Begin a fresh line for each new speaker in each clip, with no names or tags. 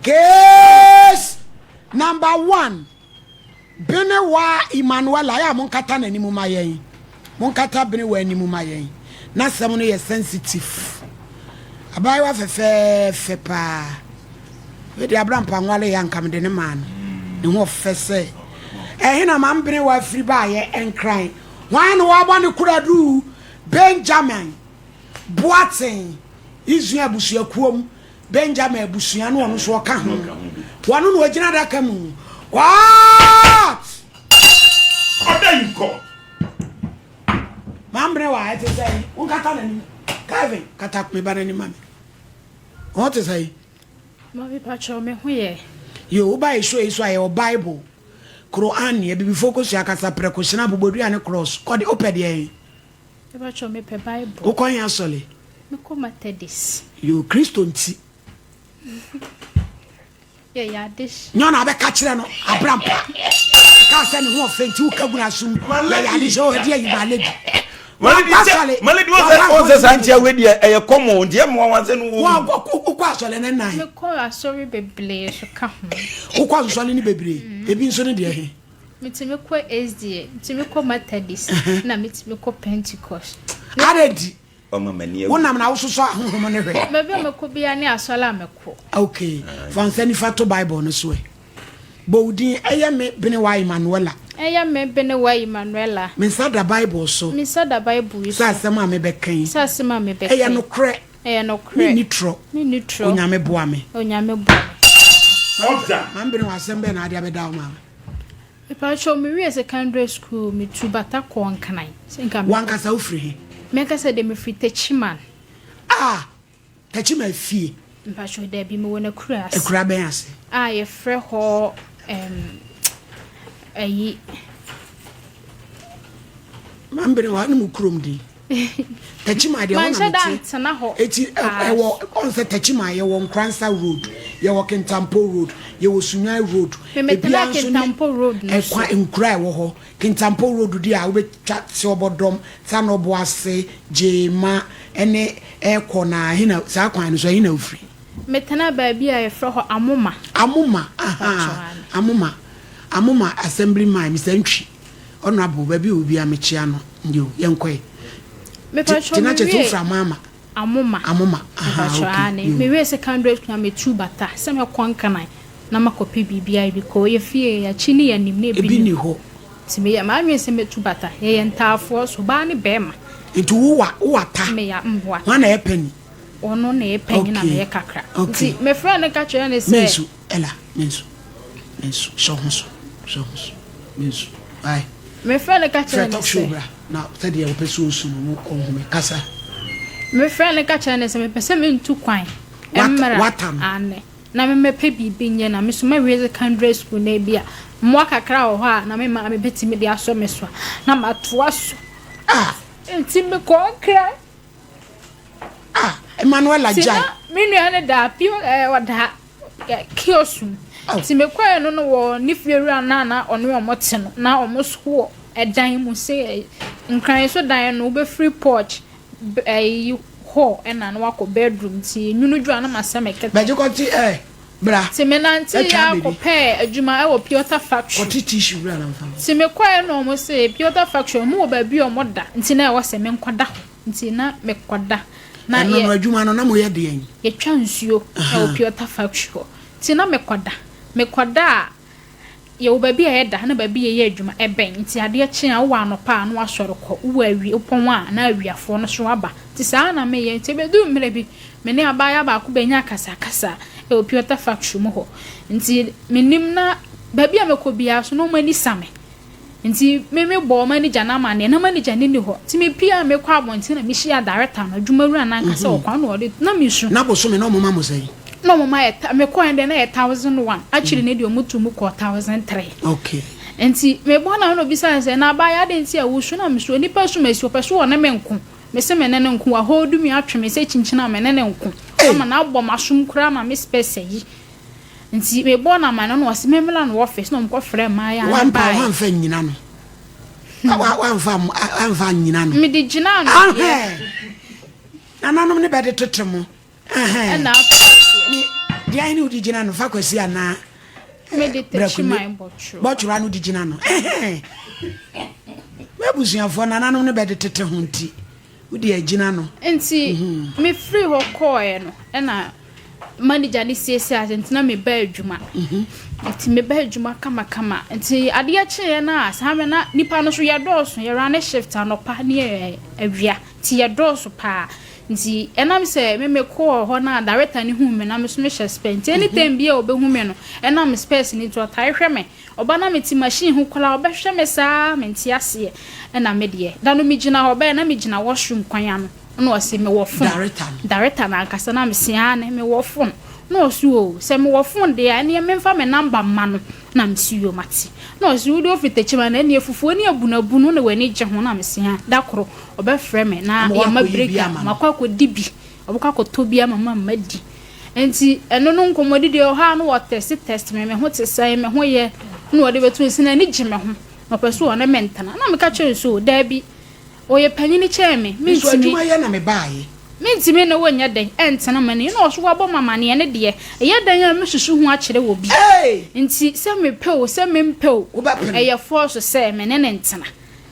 Case number one, Benewa Emmanuela, yɛ a monkata n'anim ma yɛn. Monkata Benewa anim ma yɛn. N'asɛm no yɛ sensitive. Abaayewa fɛfɛɛfɛ paa. Wei deɛ Abrampa nwale yɛ anka mede ne maa no. Ne ho ɔfɛ sɛ. Ɛhe na maame Benewa afiri baayɛ Nkran? Hwan na wɔabɔ ne koradu? Benjamin Boateng, Israel abusuakuo mu. Benjamin abusua no ɔno nso ɔka ho. Wɔno na ɔgyina adaka mu. What?
Order in court.
Mambrɛ wa ɛte sɛ yi. Wonkata n'anim. Kevin, kata me ba n'anim ma me. Ho te sɛ yi.
Mami patrɔ me ho yɛ.
Yo, woba yɛ show yi so a yɛwɔ Bible, Quran, abibifo kosua kasa prɛko, hyena, abobɔdua ne cross. Kɔde wopɛ deɛ yi.
Mepakyɛw mepɛ bible.
Wokɔ he asɔle?
Mekɔ Methodist.
Yoo Kristo nti.
Yɛyɛ adehye.
Nyɛ ɔna abɛka kyerɛ no abrampa. Ɛkaa sɛ ne ho ɔfɛ nti woka gu n'asom. Yɛyɛ adehye oh ɛdeɛ yi my lady.
Wankɔ asɔle. My lady wɔn sɛ saa ntia wei deɛ ɛyɛ kɔmɔ nti ɛmmoa wɔn sɛ no wɔ.
Wokɔ asɔle ne nan.
Mekɔ asɔre bebree so ka ho.
Wokɔ asɔle ne bebree. Ebi nso ne deɛ he.
Metumi kɔ SDA, metumi kɔ Methodist, na metumi kɔ Pentecost.
Adɛn nti? Wonam na wososɔ ahonhom no hwɛ.
Baabi a mɛkɔ biara ne asɔre a mɛkɔ.
Okay, fa nsa nifa to Bible no so ɛ. Bɔ wo din, Ɛyɛ me Benewa Emmanuela.
Ɛyɛ me Benewa Emmanuela.
Me nsa da Bible so.
Me nsa da Bible yi so.
Sɛ asɛm a mebɛka yi.
Sɛ asɛm a mebɛka yi.
Ɛyɛ nokorɛ.
Ɛyɛ nokorɛ.
Menni torɔ.
Menni torɔ.
Onyame boa me.
Onyame boa me.
Order.
Maame Benewa, asɛm bɛn na ade abɛda wo maame?
Mepakyɛw, me wiee secondary school, me tu bata kɔɔ Nkran. Sɛ nka me.
W'ankasa wo firi he?
Me ankasa deɛ me firi Techiman.
Ah! Techiman fie?
Mepakyɛw, daabi, me wɔ n'akura ase.
Akura bɛn ase?
A yɛfrɛ hɔ ɛɛm ayi.
Mambere hɔ ne mo kurom din. Techiman deɛ hɔ na mete. Eti ɛwɔ ɔn sɛ Techiman yɛwɔ Nkoransa road, yɛwɔ Kintampo road, yɛwɔ Sunyani road.
Ebia nso ne
ɛkwan nkura ɛwɔ hɔ. Kintampo road deɛ a wobɛtwa Seɔbɔdɔm, Sanɔboase, Gyema ɛne ɛkɔ na ɛhe saa kwan no so ɛhe na wofiri?
Metena baabi a yɛfrɛ hɔ Amoma.
Amoma ahaa Amoma Amoma assembly man Mister Ntwi. Honourable baabi a ɔwɔ biara mekyea no ndio yɛnkɔ ɛ.
Mepakyɛw
Nti na kyerɛ sɛ
mewie
wofiri Amaama?
Amoma.
Amoma ahaa
Mepakyɛw
okay
aane
yoo.
Mewie secondary school na metu bata sɛ mɛkɔ Nkran na makɔ pɛ biribi ayɛ because yɛ fie yɛ akyi ne yɛ anim na ebi
Ebi
nni
nni
hɔ
hɔ.
nti meyɛ m'adwene sɛ mɛtu bata yɛyɛ ntaafoɔ so ɔbaa ne bɛɛma.
Nti wo wa wo wata?
Meyɛ mboa.
Hwan na ɛyɛ panin?
Ɔno na ɛyɛ panyin na
Okay
meyɛ kakra
okay.
nti mefrɛɛ no ka kyerɛɛ no sɛ.
Mensu Ella mensu mensu hyɛ wo ho so hyɛ wo ho so mensu why.
Mefrɛɛ no ka
Frɛ
kyerɛɛ no
talk show
sɛ.
bra na sɛdeɛ wopɛ sɛ osu no no ɔnhu me kasa.
Mefrɛɛ no ka kyerɛɛ no sɛ mepɛ sɛ mentu kwan
Wat
mmra
wata no.
aane na memmɛpɛ biribi nyɛ na me nso mawie secondary school na ebia mmoa kakra wɔ hɔ a na me maame bɛtumi de asɔ me so a na matoa so.
Ah!
Nti mekɔɔ Nkran.
Ah, Emmanuela
Nti
gyae.
na me nua no da pio ɛɛ ɔda kiosk mu.
Oh.
Nti mekɔɛ no no wɔ ne fie wura no a na ɔne wɔn te no na wɔn nso wɔ ɛdan mu sɛ nkran so dan no wobɛfiri porch ɛyi hall ɛna na wakɔ bedroom nti nwunu dwo a na masɛ me kɛtɛ.
Bɛgye kɔte ɛ bra.
Nti menante
Ɛtwa
yɛ
abɛdi.
akɔpɛɛ adwuma ɛwɔ Piota factory.
Kɔte tissue bra na mfa.
Nti mekɔɛ no wɔn se Piota factory wɔn wɔ baabi a wɔn da nti na ɛwɔ sɛ menkɔda hɔ. Nti na mekɔda. Na
Ɛno
yɛ.
no adwuma no na moyɛ deɛn?
Yɛtwa nsuo wɔ Piota factory hɔ. Nti na mekɔda. Mekɔda a, yɛwɔ baabi a yɛda na baabi a yɛyɛ adwuma ɛbɛn. Nti adeɛ kye a, wowɔ anɔpa a na woasɔre kɔ. Wowɔ awia, wopɔn a na awiafoɔ no nso aba. Nti saa na meyɛ. Nti ɛbɛduru mmerɛ bi, me ne abaayewa baako bɛnya akasakasa wɔ Piota factory mu hɔ. Nti mennim na baabi a mɛkɔ biara nso na wɔn ani sa me. Ntsi me mobɔɔ manager no amanneɛ, na manager no nni hɔ. Ntsi mepue a mekɔ abɔntsen na mihyiaa director no, edwumawura no ankasa wɔ kwan no ɔde, na mesu.
Na bosome na wɔma mo sɛn?
Na wɔma yɛ ta, mekɔe no deɛ na ɛyɛ 1001, akyiri no deɛ wɔtuu mu kɔɔ 1003.
Okay.
Ntsi mebɔɔ no a na obisaa me sɛ, na abaayewa adɛn ntsi a wosu? Na mesu, onipa su masi, ɔpɛ so ɔne me nko. Mese me ne no nko, wahold me atwe me sɛ kyinkyin a me ne no nko, ama no abɔ m'asom koraa ma me spɛs ayi. Nti mebɔɔ no amanneɛ na ɔse memmra no office na ɔmkɔfrɛɛ mmaayewa no
Wampa
baeɛ.
wamfa nnyina no. Wa wamfa wamfa annyina no.
Mede gyinaa no deɛ.
Ahɛn. Nananom ne bɛde tete mo. Ahɛn.
Ɛna afei deɛ.
Ne Deɛ ne wode gyina no fa kwasi anaa
Mede
Brakune
Techiman bɔtwerɛ.
bɔtwerɛ ano de gyina no. Ɛhɛn. M'abusuafoɔ nananom no bɛde tete ho nti wode agyina no.
Nti mefiri hɔ kɔɔɛ no ɛna manager no siesie ase nti na meba adwuma. Nti meba adwuma kamakama. Nti adeɛ kyeeɛ no a saa mmerɛ na nipa no so yɛdɔɔso yɛrane shift anɔpa ne awia nti yɛdɔɔso paa. Nti ɛnam sɛ me mekɔɔ hɔ no a director no huu me na me so mehyɛ spɛs nti anytime biaa ɔbɛhu me no ɛnam me spɛs no nti ɔtae hwɛ me. Ɔba na mete machine ho koraa ɔbɛhwɛ me saa mente aseɛ ɛna me deɛ da no megyina hɔ ɔbɛɛ na megyina washroom kwan ano na ɔse mewɔ phone
Director no.
Director no ankasa na mese aane mewɔ phone na ɔse oo sɛ mewɔ phone deɛ a ɛneɛ memfa me number mma no na mese yoo mate na ɔse wodeɛ wofiri Techiman na ɛneɛ fufuo ne abunabunu na w'ani gye ho na mese aa da koro Ɔbɛfrɛ me na
Ama
yɛma
woakɔyi
break
bi
a,
ama no.
makɔ akɔdi bi. Ɔbɛkɔ akɔtɔ bi ama me ma madi. Nti ɛno no nkɔmmɔdi deɛ ɛwɔ hɔ a na wɔtɛste tɛste me, me ho te sɛn, me ho yɛ, na wɔde bɛto nsi n'ani gye me ho, na ɔpɛ sɛ ɔne me ntena. Na meka kyerɛ no sɛ o, daabi, ɔyɛ panyini kyɛn me,
Me nso
mentumi.
adwuma yɛ na mebaeɛ.
Mentumi ne wo nyɛ dɛn ɛntena m'ani. Na ɔso wabɔ me amaneɛ ne deɛ, ɛyɛ dɛn a mɛsusu ho akyerɛ obi.
Ei!
Nti sɛ mepɛ o, sɛ mempɛ o,
Wobɛpene.
ɛyɛ fɔɔso sɛ me ne no ntena.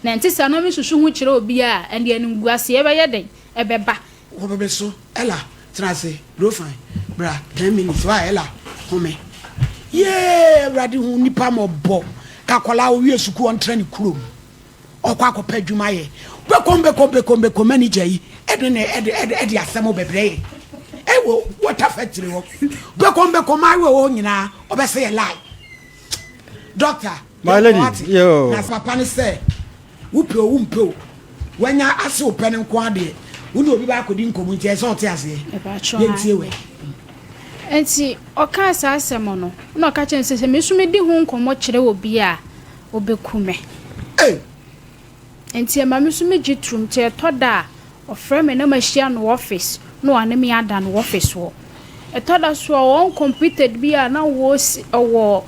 Na ɛnte saa na mesusu ho kyerɛ obi a, ɛnde animguaseɛ bɛyɛ dɛn? Ɛbɛba.
Home me so Ella tena ase bro fine bra ten minutes why Ella home yee awurade hu nipa mɔbɔ ka akwadaa owie sukuu ɔntra ne kurom ɔkɔ akɔpɛ adwuma yɛ bɛkɔm bɛkɔm bɛkɔm bɛkɔm manager yi ɛde ne ɛde ɛde ɛde asɛm bɛbrɛ yɛ ɛwɔ water factory hɔ bɛkɔm bɛkɔm ayɛ hɔ nyinaa ɔbɛsɛ yɛ lie Doctor,
My
yɛnkɔ
lady,
wate.
yo.
Na papa ne sɛ, wopɛ o wompɛ o, wanya ase wo pɛ no nko ara deɛ, wo ne obi ba akɔdi nkɔmmɔ nti ɛsɛ sɛ ɔte aseɛ.
Mepakyɛw
Yɛntie wɛ.
Nti ɔkaa saa asɛm no, na ɔka kyerɛɛ me sɛ sɛ me nso medi ho nkɔmmɔ kyerɛ obi a, ɔbɛku me.
Ei!
Nti ɛma me nso megye tom. Nti ɛtɔ da a, ɔfrɛ me na mahyia no wɔ office na ɔne me ada no wɔ office hɔ. Ɛtɔ da so a ɔwɔ uncompleted bi a na wɔsi ɔwɔ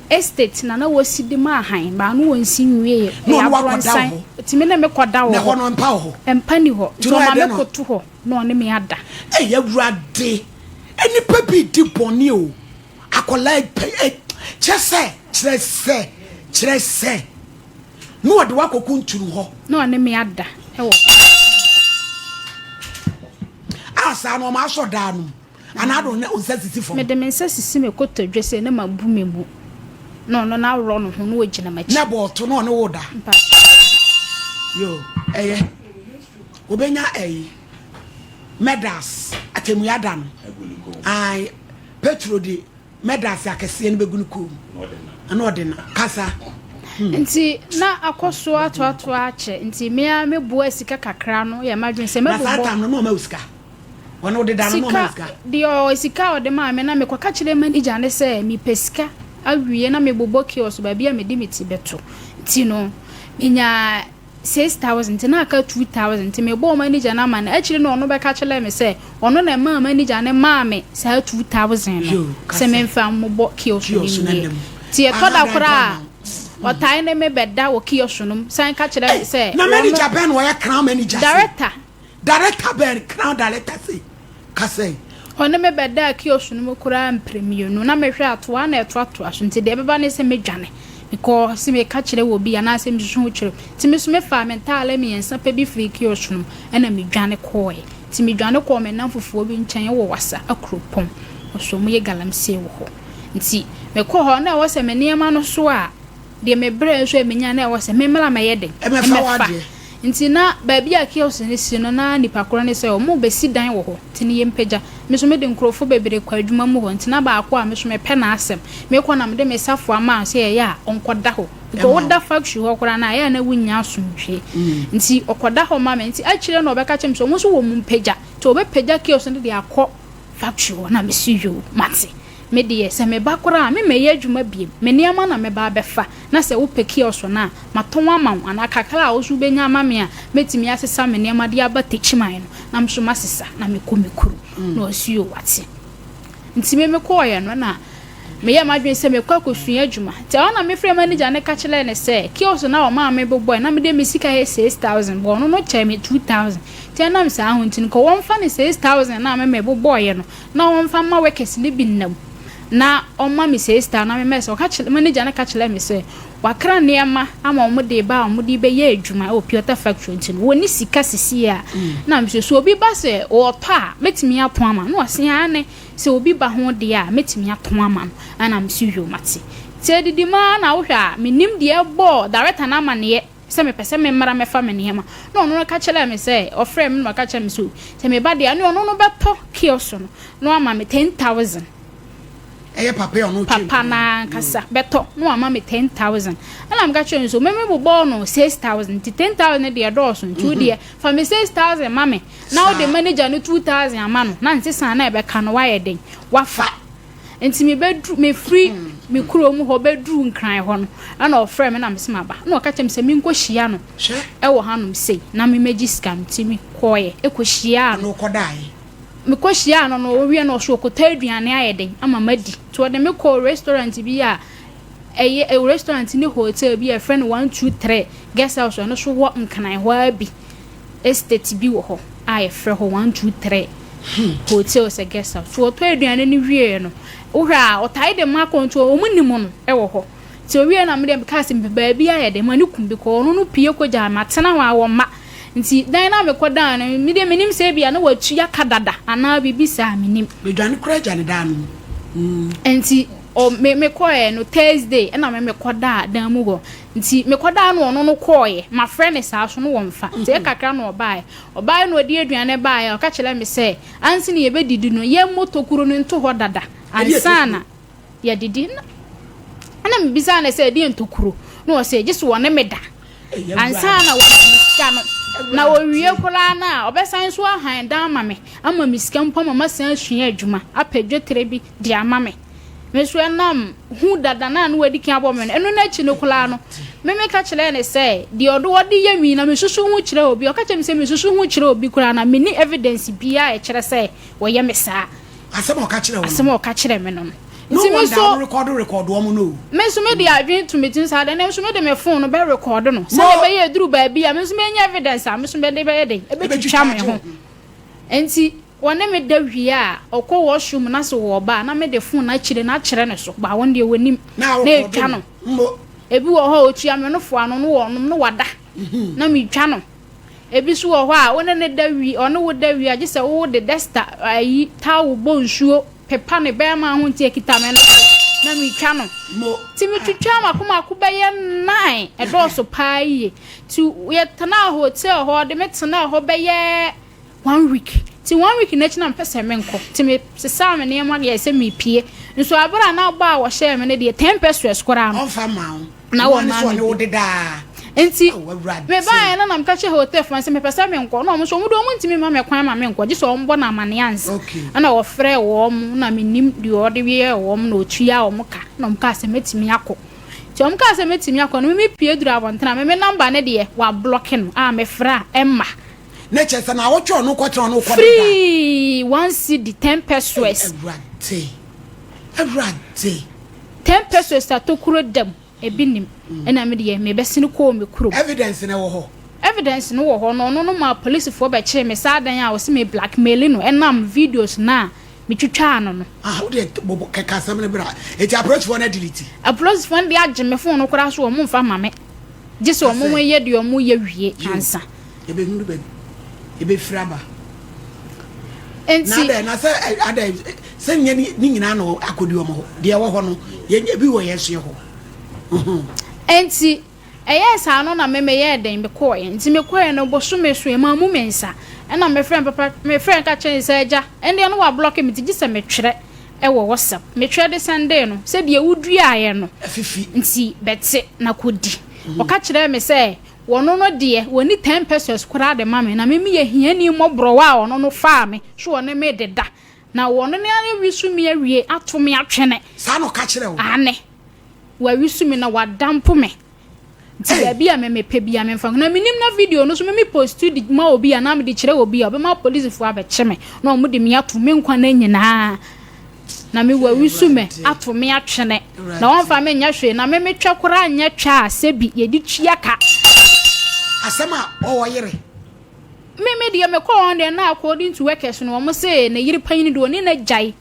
estate na na wɔsi de ma ahan but ano wɔnsi nwieɛ.
Na
Ɛyɛ
ɔne wo akɔda wɔ
abrɔnsan.
hɔ?
Ɔtumi ne me kɔda wɔ
Na ɛhɔ
hɔ.
no mpa wɔ hɔ?
Mpa ni hɔ.
Nti
Nti
na ɔyɛ
ɔma me
dɛn na.
koto hɔ na ɔne me ada.
Ei Awurade, nnipa bi redi bɔne o. Akwadaa yi pɛ ɛ kyerɛ sɛ kyerɛ sɛ kyerɛ sɛ. Na ɔde wo akɔkuntunu hɔ.
Na ɔne me ada wɔ.
A saa no ɔma asɔ daa no mu. Anaa de wo nsa sisi fam.
Mede me nsa sisi me kotodwe sei na mabu me mu. Na ɔno no aworɔ ne ho na ɔgyina m'akyi.
Na bɔɔto na ɔne wo da.
Mpakyɛw.
Yo, ɛyɛ. Obenya ɛyi. Medals, atemmuya da no. Ae, Petro de. Mɛdase akɛseɛ no bɛgu ne kɔn mu na ɔde no kasa. Hmm.
Nti na akɔ so atoatoa akyɛ nti me ara me boa sika kakra no yɛ m'adwene sɛ mɛbobɔ.
Na saa tam no na ɔma wo sika? Wɔne wo deda no na ɔma wo sika?
Deɛ ɔ sika a ɔde maa me na mekɔka kyerɛ manager no sɛ mepɛ sika awie na mebobɔ kiosk baabi a mede me ti bɛto nti no menyaa 6000 nti na aka 2000 nti mebɔɔ manager no amanneɛ akyire na ɔno bɛka kyerɛɛ me sɛ ɔno na ɛmaa manager no maa me saa 2000 no sɛ memfa mmobɔ kiosk no nwie nti ɛtɔ da koraa a ɔtae ne me bɛda wɔ kiosk no mu san ka kyerɛ me sɛ
na manager bɛn na ɔyɛ crown manager
director
Director bɛn crown director sei kasa yi.
Ɔne me bɛdaa kiosk no mu koraa mprɛ mmienu na mehwɛ a toa na ɛtoatoa so nti deɛ ɛbɛba ne sɛ mɛdwane because meka kyerɛ wɔ bi anaasɛ mesusu ho kyerɛ nti me nso mefaa me ntaale mmiɛnsa pɛ bi firii kiosk no mu ɛna medwane kɔɔɛ nti medwane kɔɔ me nnamfofoɔ bi nkyɛn wɔ Wassa Akuropɔn ɔso wɔyɛ galamsey wɔ hɔ nti mekɔɔ hɔ na ɛwɔ sɛ me nneɛma no so a Deɛ mebrɛɛ nso a menya na ɛwɔ sɛ memmra mɛyɛ dɛn?
Mmɛfa.
Nti na baabi a kiosk no si no na nnipa korɔ no sɛ wɔrebɛsi dan wɔ hɔ nti no yɛmpagya. Me nso mede nkurɔfoɔ bebree kɔ adwuma mu hɔ nti na baako a me nso mepɛ n'asɛm. Mekɔ na mede me safoa ma no sɛ ɛyɛ a ɔnkɔda hɔ. Because woda factory hɔ koraa no a ɛyɛ a na wonnya asomdwoeɛ. Nti ɔkɔda hɔ ma me. Nti akyire no na ɔbɛka kyerɛ me sɛ wɔn nso wɔmpagya. Nti wɔbɛpagya kiosk no de akɔ factory hɔ na mese yoo mate. Me deɛ, sɛ meba koraa a, memmɛyɛ adwuma bio. Me nneɛma na mɛba abɛfa, na sɛ wopɛ kiosk no a, matɔn ama wo, anaa kakra a wo nso wobɛnya ama me a, mɛtumi asesa me nneɛma de aba Techiman no, na me nso masesa na mekɔ me kurom. Na ɔse, Yoo, wate. Nti me mekɔeɛ no, na. Meyɛɛ m'adwene sɛ mekɔ akɔsua adwuma. Nti ɛhɔ na mefrɛɛ manager no ka kyerɛɛ no sɛ kiosk no a ɔmaa me bobɔe na mede me sika yɛ 6000 but ɔno no kyɛɛ me 2000. Nti ɛnam saa ho nti no nka wɔmfa ne 6000 no a me mebobɔeɛ no na ɔmfa mma workers no bi nna mu na ɔmma me 6000 na memmɛsɛ. Ɔka kyerɛ manager no ka kyerɛɛ me sɛ wakra nneɛma ama wɔn de reba a wɔde rebɛyɛ adwuma wɔ Piota factory nti no wɔnni sika sesie a. Na mese sɛ obi ba sɛ ɔretɔ a mɛtumi atɔn ama no na ɔse aane. Sɛ obi ba ho deɛ a, mɛtumi atɔn ama no. Ɛna mese yoo mate. Nti adidi mu ara na wohwɛ a, mennim deɛ ɛbɔɔ director no amaneɛ sɛ mepɛ sɛ memmra mmɛfa me nneɛma. Na ɔno no ka kyerɛɛ me sɛ, ɔfrɛɛ me na ɔka kyerɛɛ me sɛ, sɛ meba deɛ a, ɛne ɔno no bɛtɔ kiosk no na wama me 10,000.
Ɛyɛ papa yi a ɔno ɔtwe
Papa no ankasa bɛtɔ na wama me 10,000. Ɛna meka kyerɛɛ no sɛ, me mebobɔɔ no 6,000 nti 10,000 no deɛ ɛdɔɔso nti wo deɛ fa me 6,000 ma me. Na wode manager no 2000 ama no na nsesa na ɛbɛka no wayɛ den wafa nti mebɛduru mefiri me kurom hɔ bɛduru nkran hɔ no ɛna ɔfrɛ me na mese maba na ɔka kyerɛ me sɛ menkɔhyia no ɛwɔ hanom sei na memɛgye sika no nti mekɔɔyɛ ɛkɔhyiaa no mekɔhyiaa no no ɔwie no ɔso ɔkɔtɔ aduane ayɛ den ama madi nti ɔde me kɔɔ restaurant bi a ɛyɛ restaurant ne hotel bi a ɛfrɛ no 123 guest house ɛno so wɔ nkran hɔ ara bi Estate bi wɔ hɔ a yɛfrɛ hɔ 123 Hotel sɛ guest house. So ɔtɔ aduane no wieɛ no, wohwɛ a ɔtae de ma kɔ nti wɔn nim no wɔ hɔ. Nti owie na medeɛ mekaa sɛ mepɛ baabi ayɛ dɛ ma ne kum because ɔno no pie kɔ gyaa matena hɔ a wɔmma. Nti dan no a mekɔ dan no medeɛ menim sɛ ebia na watua ka dada anaa biribi saa menim.
Medwane koraa gya ne dan no mu.
Nti ɔ me mekɔɛ no Thursday ɛna me mekɔ daa dan mu hɔ. Nti mekɔdaa no ɔno no kɔɔeɛ, mafrɛ no saa so no wɔmfa. Nti ɛyɛ kakra na ɔbaeɛ. Ɔbaeɛ na ɔde aduane baeɛ, ɔka kyerɛɛ me sɛ ansa na yɛbɛdidi no yɛmmɔ tokuro no nto hɔ dada ansa na yɛadidi. Ɛna mebisaa no sɛ ɛdeɛn tokuro? Na ɔse gye sɛ ɔne me da ansa na wama me sika no. Na ɔwie koraa no a ɔbɛsan nso ahan dan ama me, ama me sika mpo ama masan asua adwuma apɛ dwetire bi de ama me. Me nso ɛnam hu dada no a na wadi kan abɔ me no, ɛno no akyi no koraa no, me meka kyerɛɛ no sɛ, deɛ ɔde ɔde yɛ me yi na mesusu ho kyerɛ obi. Ɔka kyerɛ me sɛ mesusu ho kyerɛ obi koraa na menni evidence biara a ɛkyerɛ sɛ wɔyɛ me saa.
Asɛm a ɔka kyerɛ wo no.
Asɛm a ɔka kyerɛ me no no.
No wonder wɔn rekɔdo rekɔdo wɔn no o.
Me nso mede adwene to me tirim saa dɛn, nso mede me phone no bɛ rekɔdo no. Sɛdeɛ ɛbɛyɛ ɛduru baabi a me nso menya evidence a me nso mede bɛyɛ dɛn, ɛbɛtwitwa me ho. Enti wɔne me da wie a, ɔkɔ washroom na sɛ ɔɔba a, na mede phone no akyire no akyerɛ no so, but wɔn deɛ wɔnim, na ɛtwa no. Ebi wɔ hɔ a ɔtua me nofo ano no wɔnom na wada, na metwa no. Ebi nso wɔ hɔ a, wo ne no da wie, ɔne wo da wie a, gye sɛ wode duster, ayi, towel bɔ nsuo pepa ne bɛrima ho nti ɛkita me no so, na metwa no. Nti metwitwaa mako mako bɛyɛ nine, ɛdɔɔso paa yie. Nti yɛtenaa hotel hɔ, ɔde me tenaa hɔ bɛyɛ one week. Nti one week no akyi na mepɛ sɛ menkɔ. Nti mesesaa me nneɛma yɛɛ sɛ merepie. Nso aberɛ a na bɔ a wɔhyɛɛ me no deɛ, ten pesewas koraa no,
Ɔmfa mma wo.
na
Ɛno ara ne
wɔmmaa
sɛ
me
ɔne wo
bi.
dedaa.
Nti
Ao, Awurade.
mebaeɛ no na meka kyerɛɛ hotel foɔ no sɛ mepɛ sɛ menkɔ. Na wɔn nso wɔn deɛ wɔntumi mma me kwan ma menkɔ, gye sɛ wɔbɔ no amaneɛ ansa.
Okay.
Ɛna wɔfrɛɛ wɔn, na mennim deɛ ɔde yɛɛ wɔn na ɔtuaa wɔn ka, na wɔkaa sɛ mɛtumi akɔ. Nti wɔn kaa sɛ mɛtumi akɔ no, me me pue duru abɔntene a, me me number no deɛ wɔablɔke no a mefrɛ a ɛmma.
Na kyerɛ sɛ naawɔtwe a ɔno kɔtena ɔno kɔ deda.
Free one cedi ten pesewas.
Ei Awurade, Awurade.
Ten pesewas atokuro da mu, ebi nim. Ɛna me deɛ mebɛsene kɔɔ me kurom.
Evidence no wɔ hɔ.
Evidence no wɔ hɔ na ɔno no maa polisifoɔ bɛkyee me saa dan a ɔse me blackmaili no ɛnam videos no a metwitwaa no no.
Ah, wo deɛ bɔbɔ kɛkɛ asɛm no bra. Eti apolisifoɔ no adelete.
Apolisifoɔ no deɛ agye me phone no koraa so wɔn mfa ma me. Gye sɛ wɔn yɛ deɛ wɔn yɛ wie ansa.
Yɛbɛhunu baabi yɛbɛfiri aba.
Nti.
Na adɛ na sɛ adɛ sɛ nyɛ ne nyinaa na akɔdi wɔn hɔ. Deɛ ɛwɔ hɔ no yɛn ebi wɔ yɛn so yɛ hɔ.
Nti. Ɛyɛɛ saa no na me meyɛɛ dɛn? Mekɔeɛ. Nti mekɔeɛ no, bosome so, mammu me nsa. Ɛna mefrɛɛ me papa, mefrɛɛ no ka kyerɛɛ no sɛ, Agya, ɛndeɛ no wablɔke me nti gye sɛ metwerɛ wɔ WhatsApp. Metwerɛ de sɛndee no sɛ deɛ woduaeɛ no nti bɛte na kɔdi. Ɔka kyerɛɛ me sɛ wɔno no deɛ wɔnni ten pesewas koraa de ma me na me meyɛ hiani mmɔborɔwa a ɔno no faa me so ɔne me deda na wɔno no ara awisu me awie ato me atwene.
Saa na ɔka kyerɛɛ wo?
Aane. Wawisu me na wadampo me. Nti baabi a me mepɛ bia memfa nkɔ. Na menim na video no so me me post de ma obi anaa mede kyerɛ obi a ɔbɛma apolisifoɔ abɛkye me na wɔn de me ato me nkwa nna nyinaa. Na me wawisu me ato me atwene na wɔmfa me nyɛ hwee na me metwɛ koraa nyɛ twɛ a sɛbi yɛde tua ka.
Asɛm a ɔwɔ yere.
Me me deɛ mekɔɔ hɔ deɛ na according to workers no wɔn se ne yere panyin deɛ ɔne no agyae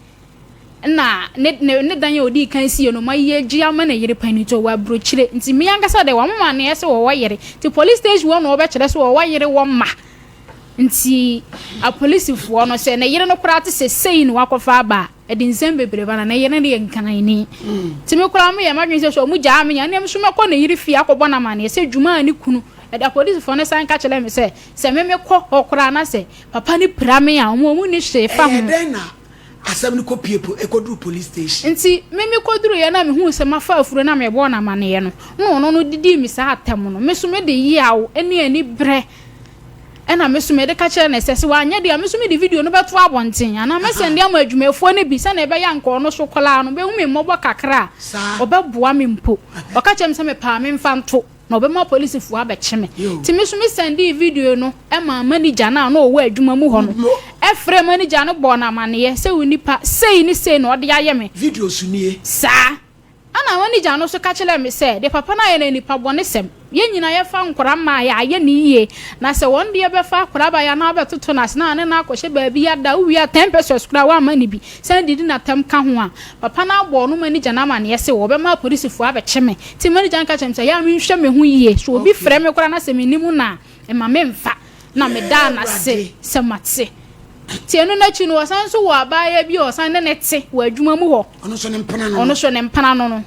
na ne ne ne dan a odii kan sie no ma yɛgye ama ne yere panyin nti ɔwɔ aburokyire nti me ankasa deɛ wɔn ma neɛ sɛ wɔwɔ yere nti police station hɔ na wɔbɛkyerɛ sɛ wɔwɔ yere wɔ mma nti apolisifoɔ no sɛ ne yere no koraa te sɛ sei na wakɔfa aba a ɛde nsɛm bebree ba na ne yere no yɛ nkranni nti me koraa meyɛ m'adwene sɛ sɛ ɔmo gyaa me nya nneɛma nso mɛkɔ ne yere fie akɔbɔ no amaneɛ sɛ dwuma a ne kunu ɛde apolisifoɔ no san ka kyerɛ me sɛ sɛ me mekɔ hɔ koraa na sɛ papa no pira me a ɔmo ɔmo nni hwee fa ho.
Ɛyɛ dɛn na asɛm no kɔpue po ɛkɔduru police station?
Nti me mekɔduruiɛ na mehuu sɛ mafa afuro na mebɔɔ no amaneɛ no, na ɔno no didii me saa atɛm no, me nso mede yaw ne aniberɛ ɛna me nso mede ka kyerɛɛ no sɛ, sɛ wanyɛ deɛ a, me nso mede video no bɛto abɔnten anaa mɛsɛnde ama adwumayɛfoɔ no bi sɛdeɛ ɛbɛyɛ a anka ɔno nso koraa no bɛhu me mmɔbɔ kakra a, ɔbɛboa me mpo. Ɔka kyerɛɛ me sɛ mepɛ a memfa nto. Na ɔbɛma apolisifoɔ abɛkye me. Nti me nso me sɛndee video no maa manager no a na ɔwɔ adwuma mu hɔ no. Ɛfrɛɛ manager no bɔɔ no amaneɛ sɛ onipa sei ne sei na ɔde ayɛ me.
Video so nie.
Saa. Ɛna manager no nso ka kyerɛɛ me sɛ deɛ papa no ayɛ no yɛ nipa bɔnesɛm. Yɛn nyinaa yɛfa nkwadaa mmaa a yɛayɛ no yie. Na sɛ wɔn deɛ bɛfa akwadaa baeɛ anaa wobɛtoto no ase na ne no akɔhyɛ baabi ada, wowie a ten pesewas koraa woamma no bi, san didi no atɛm ka ho a, papa no abɔ ɔno manager no amaneɛ sɛ wɔbɛma apolisifoɔ abɛkye me. Nti manager no ka kyerɛɛ me sɛ ɛyɛ a menhwɛ me ho yie, sɛ obi frɛ me koraa na sɛ mennim no a, mma memfa. Na medaa no ase sɛ mate. Nti ɛno no akyi no, ɔsan nso wɔ abaayewa bi a ɔsan ne no te wɔ adwuma mu hɔ.
Ɔno nso ne mpena no
no. Ɔno nso ne mpena no no.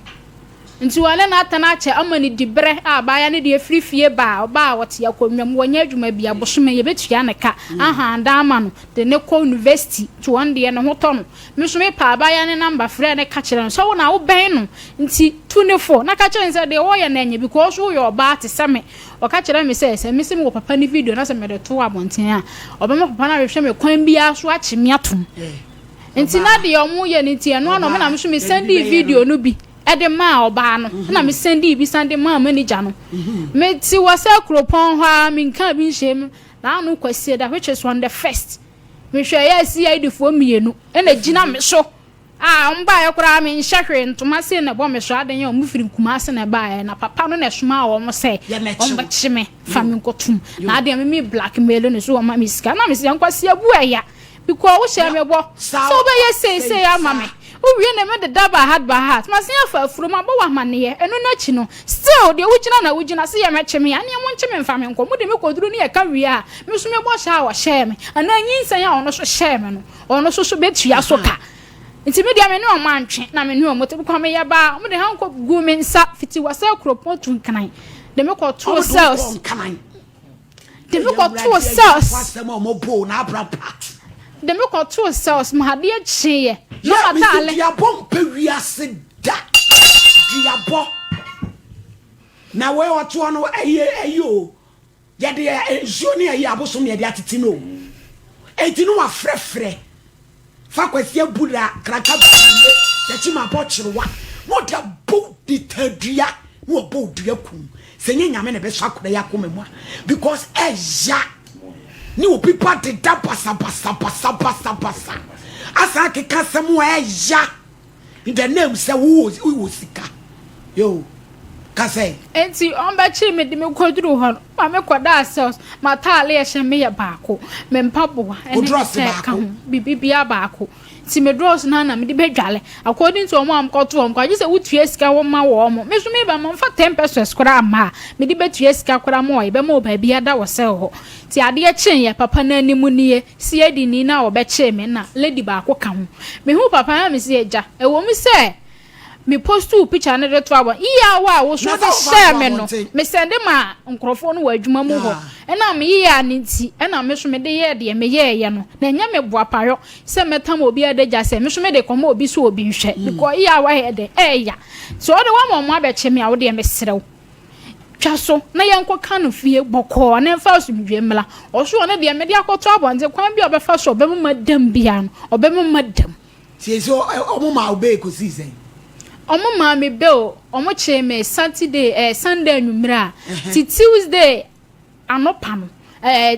Nti wɔne no atena akyɛ ama no diberɛ a abaayewa no deɛ firi fie ba a, ɔba a ɔte akonnwa mu, ɔnyɛ adwuma biara, bosome yɛbɛtua ne ka, ahan dan ama no, de no kɔ university, nti ɔno deɛ ne ho tɔ no. Me nso mepaa abaayewa no number frɛɛ no ka kyerɛɛ no sɛ wo na wobɛn no nti tu no fo na ka kyerɛ no sɛ deɛ ɔreyɛ no ɛnyɛ because woyɛ ɔbaa te sɛ me. Ɔka kyerɛɛ me sɛ sɛ mese mewɔ papa no video na sɛ mede to abɔnten a, ɔbɛma papa no ahwehwɛ me kwan biara so akye me atom. Nti na deɛ ɔmo yɛ no nti ɛno ano na me nso me sɛndii video no bi de maa ɔbaa no na me sɛndii bi san de maa manager no. Mete wɔ sɛ kuropɔn hɔ ara menkaa bi nhyɛɛ mu na ano Kwasiada which is on the first mehwɛ yɛ CID foɔ mmienu ɛna gyina me so a wɔn baeɛ koraa menhyɛ hwee ntoma sei na ɛbɔ me so adan a wɔn firi Kumasi na ɛbaeɛ na papa no na ɛsomaa wɔn sɛ wɔn bɛkye me fa me nkɔtum na adeɛ me me blackmail no so wɔn ma me sika na me sɛ nkwasi abu ɛya Because wo hyɛɛ me bɔ sɛ wobɛyɛ sei sei ama me. Wowie na me deda by heart by heart. Masan afa afuro mabɔ wo amaneɛ. Ɛno no akyi no, still deɛ wogyina na wogyina sɛ yɛmmɛkye me a, ɛneɛ monkye me mfa me nkɔ. Mode me kɔduru ne yɛka wie a, me nso me bɔhyɛ a ɔhyɛɛ me anaa nyinsɛn a ɔno nso hyɛɛ me no, ɔno nso so bɛtua so ka. Nti me deɛ me ne wɔn antwe na me ne wɔn te. Because meyɛ baa, wɔde handcuff guu me nsa fiti Wasa Kuropɔn to Nkran de me kɔtoo cells. De me kɔtoo cells. De me kɔtoo cells ma adeɛ kyeeɛ. Na m'ataale.
Duabɔ mpɛ wiase da. Duabɔ. Na wei ɔtoɔ no ɛyɛ ɛyɛ o. Yɛde nsuo ne ɛyɛ abosom na yɛde atete no o. Enti no wafrɛfrɛ. Fa Kwasi Abura kraka bue Takyi ma bɔ kyerewa na ɔde abɔ ne tadua na wabɔ odua kum sɛ nyɛ nyame na ɛbɛsɔ akora yi akoma mu a because ɛya ne obi ba deda basa basa basa basa basa asan akeka asɛm a ɛya In the name sɛ wo wɔ sika yo ka sɛ.
Enti wɔbɛkyee me de me kɔduruu hɔ no, ma me kɔdaa cells, m'ataale a ɛhyɛ me yɛ baako, me mpaboa ne me kyɛ ka ho, biribiara baako. Nti me drawers no ara na mede bɛdwale. According to wɔn a wɔkɔto wɔn koraa, gye sɛ wotua sika wɔma wɔn. Me nso meba mamfa ten pesos koraa amma a mede bɛtua sika koraa ma wɔn, yɛbɛma wo baabi ada wɔ cell hɔ. Nti adeɛ kyeeɛ, papa no anim nie. Siadini no a ɔbɛkyee me na lady baako ka ho. Mehuu papa no na mese agya, ɛwɔ mu sɛ me postuu picture no de to abɔnten, year a wo so wode hyɛɛ me no, me sɛnde maa nkurɔfoɔ no wɔ adwuma mu hɔ. Ɛnam me year no nti ɛna me so mede yɛɛ deɛ meyɛɛyɛ no. Na ɛnyɛ me boapayɔ sɛ mɛtam obi adagya sɛ me so mede kɔma obi sɛ obi nhwɛ because year a wayɛ dɛn, ɛɛya. Sɛ wode woama wɔn abɛkye me a, wo deɛ mesrɛ wo. Twa so na yɛnkɔka no fie bɔkɔɔ na ɛmfa asomdwoeɛ mmra. Ɔso ɔno deɛ mede akɔto abɔnten, kwan bi a ɔbɛfa so a ɔbɛma madam biara no, ɔbɛma madam.
Seesei ɔmo maa wo bail kosii sɛn?
Ɔmo maa me bail, ɔmo kyee me Saturday, eh, Sunday anwummerɛ a, ti Tuesday anɔpa no, eh,